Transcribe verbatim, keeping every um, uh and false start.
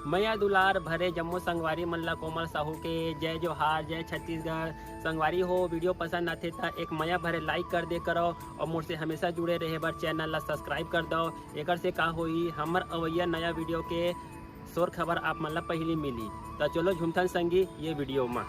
मया दुलार भरे जम्मो संगवारी मन ला कोमल साहू के जय जोहार, जय छत्तीसगढ़। संगवारी हो, वीडियो पसंद आथे त एक मया भरे लाइक कर दे करो और मोर से हमेशा जुड़े रहे बर चैनल ला सब्सक्राइब कर दो। एकर से का होई, हमर अवैया नया वीडियो के शोर खबर आप मन ला पहली मिली। त चलो झूमथन संगी ये वीडियो मा।